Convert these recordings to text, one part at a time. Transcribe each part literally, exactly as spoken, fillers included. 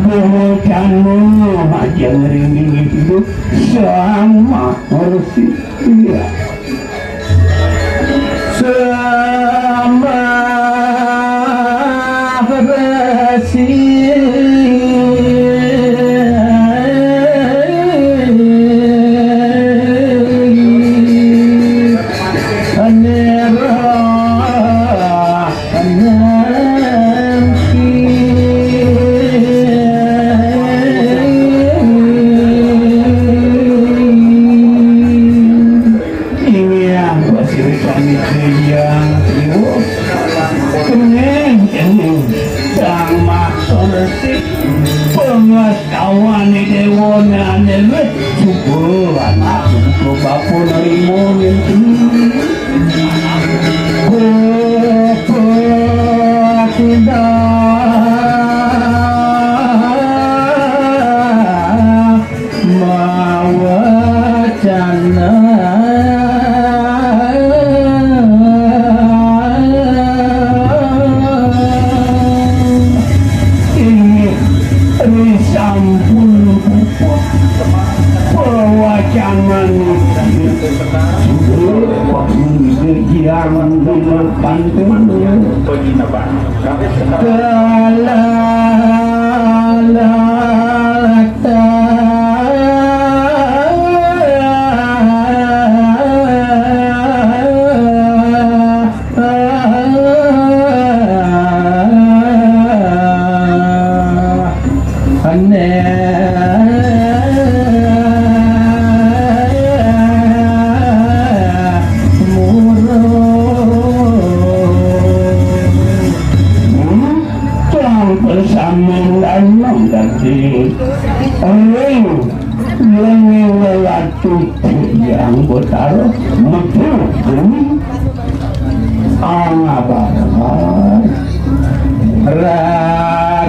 Wacana majeng ring hidup sama Resi. Iya. Sama Resi. Nera. Inggih, pasirikane Jayang Triwus. Kenging, kenging. Sang Maha Resi. Pengastawane dewane wis suba, anak suba bapa nerima ning mawacana. Inggih, risampun puput pawacanan. Sudah, Pak Guru, Guru, Guru, Guru, Guru, Guru, Guru, Cang pesamin danang dadi ring lengi lelatu yang Betara metu geni angabaran raris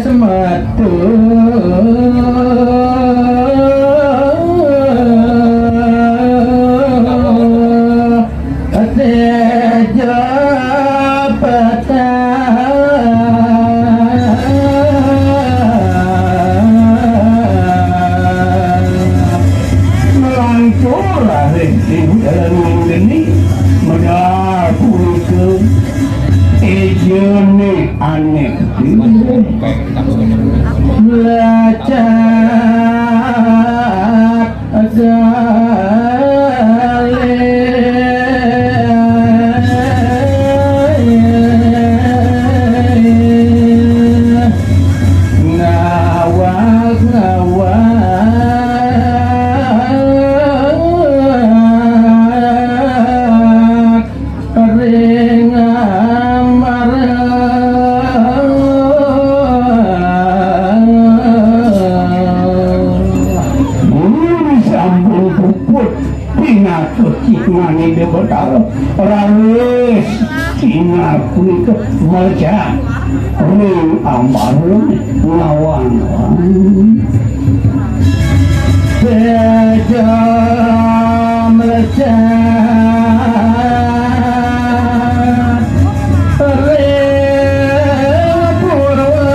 metu. Teja petang. Melantur arep ing dalan geni, medal punika ejane aneh. Lecak ring amara. Mun sampun puput pinaka cingane Debata, raris sinar punika melecat ring amara ngawang-awang. Teja melecat ring purwa.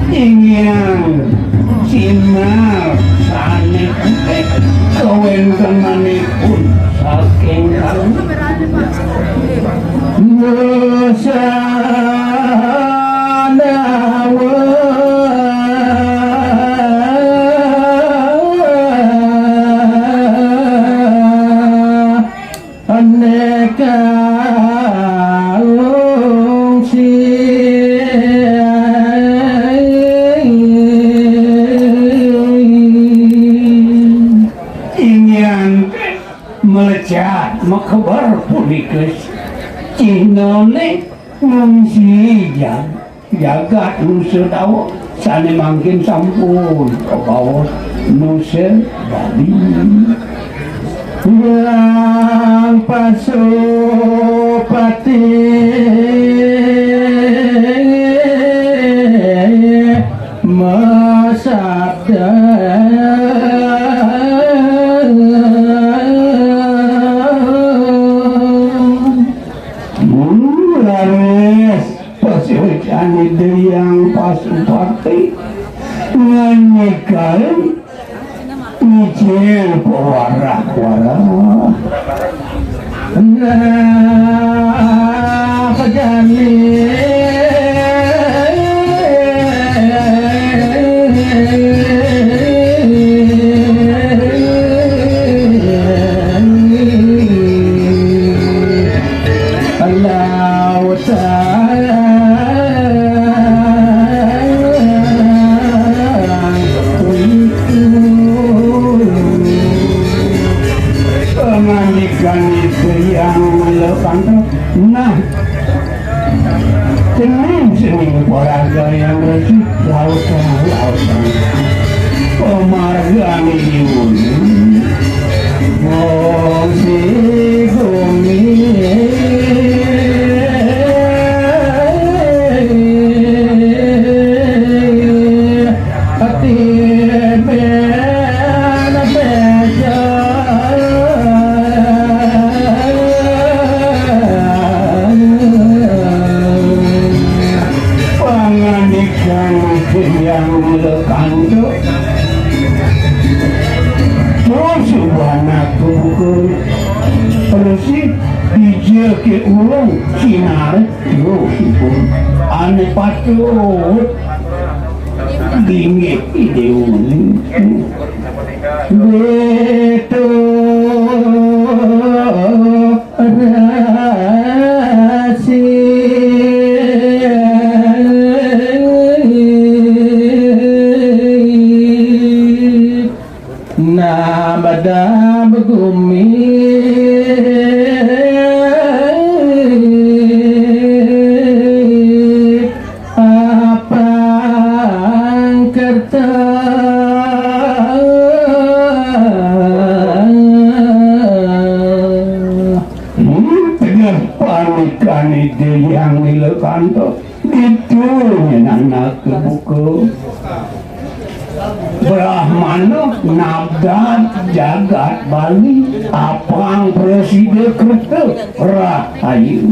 Inggian sinar sane kawentenanipun saking Nusanawa. Aneka ungsi. Inggian melecat makeber punika cinane ngungsi jag-, jagat Nusa Dawa sane mangkin sampun kabaos Nusa Bali. Hyang Pasupati masabda. Pangandikan Ida Hyang Malakanta, nah, cening-cening paraga yang resik, lautang, lautang. Pamargane nyuwun. Wong si gumi. Ati ben beja. Pangandikan Hyang Lekanto. Terus subhanaku buku. Terus si bijil ke ulung sinar. Terus ipun ane patut. Inggih Ida Uli. Beto rasi. Nabada begumi apang kerta. Hmm, tegas panikane Hyang Lekanto. Ditu nyenan anak kebuka. Brahmana nabdad jagat Bali, apang prasida kerta rahayu.